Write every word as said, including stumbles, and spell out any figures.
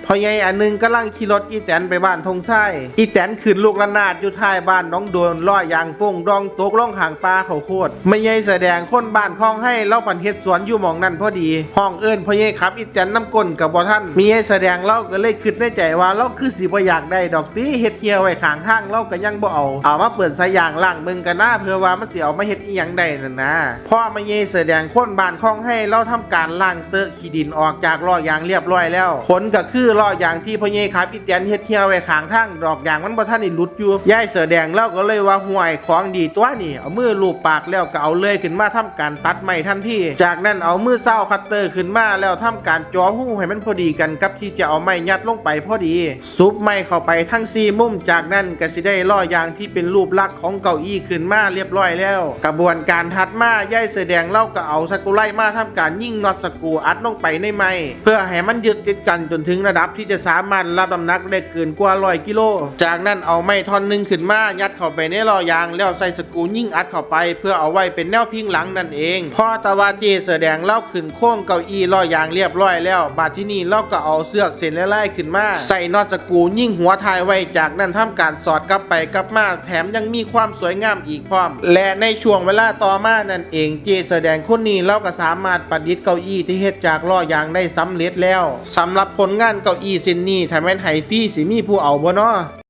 พ่อใหญ่อันหนึ่งกำลังขี่รถอีแตนไปบ้านทงไส้ อีแตนขึ้นลูกระนาดอยู่ท้ายบ้านหนองโดน ล้อยางฟงดองตกลงข้างป่าข้าวโพด แม่ใหญ่แสดงคนบ้านคลองไฮ เลาพันเฮ็ดสวนอยู่หม่องนั้นพอดี ฮ้องเอิ้นพ่อใหญ่ขับอีแตนนำก้นก็บ่ทัน แม่ใหญ่แสดงเลาก็เลยคิดในใจว่าเลาคือสิบ่อยากได้ดอกติ เฮ็ดเหี่ยไว้ข้างทางเลาก็ยังบ่เอา เอามาเปิดสายยางล้างเบิ่งกันนะ เผื่อว่ามันสิเอามาเฮ็ดอีหยังได้นั่นนะ พอแม่ใหญ่แสดงคนบ้านคลองไฮ เลาทำการล้างเซอะขี้ดินออกจากล้อยางเรียบร้อยแล้ว ผลก็คือล้อยางที่พ่อใหญ่ขับอีแตนเฮ็ดเหี่ยไว้ข้างทาง ดอกยางมันบ่ทันได้หลุดอยู่ ยายแสดงเลาก็เลยว่า "ห่วย ของดีตั๊วนี่" เอามือลูบปากแล้วก็เอาเลื่อยขึ้นมาทำการตัดไม้ทันที จากนั้นเอามือซาวคัตเตอร์ขึ้นมาแล้วทำการเจาะรูให้มันพอดีกันกับที่จะเอาไม้ยัดลงไปพอดี สุบไม้เข้าไปทั้งสี่มุม จากนั้นก็สิได้ล้อยางที่เป็นรูปลักษณ์ของเก้าอี้ขึ้นมาเรียบร้อยแล้ว กระบวนการถัดมา ยายแสดงเลาก็เอาสกรูไลมาทำการยิงน็อตสกรูอัดลงไปในไม้ เพื่อให้มันยึดติดกันจนถึงระดับที่จะสามารถรับน้ำหนักได้เกินกว่าร้อยกิโล จากนั้นเอาไม้ท่อนหนึ่งขึ้นมายัดเข้าไปในล้อยาง แล้วใส่สกรูยิงอัดเข้าไป เพื่อเอาไว้เป็นแนวพิงหลังนั่นเอง พอแต่ว่าเจ้แสดงเลาขึ้นโครงเก้าอี้ล้อยางเรียบร้อยแล้ว บาดที่นี่เลาก็เอาเสือกเส้นลายๆขึ้นมา ใส่น็อตสกรูยิงหัวท้ายไว้ จากนั้นทำการสอดกลับไปกลับมา แถมยังมีความสวยงามอีกพร้อม และในช่วงเวลาต่อมานั่นเอง เจ้แสดงคนนี้เลาก็สามารถประดิษฐ์เก้าอี้ที่เฮ็ดจากล้อยางได้สำเร็จแล้ว สำหรับผลงานเก้าอี้เส้นนี้ ถ้าแม่นให้ฟรีสิมีผู้เอาบ่น้อ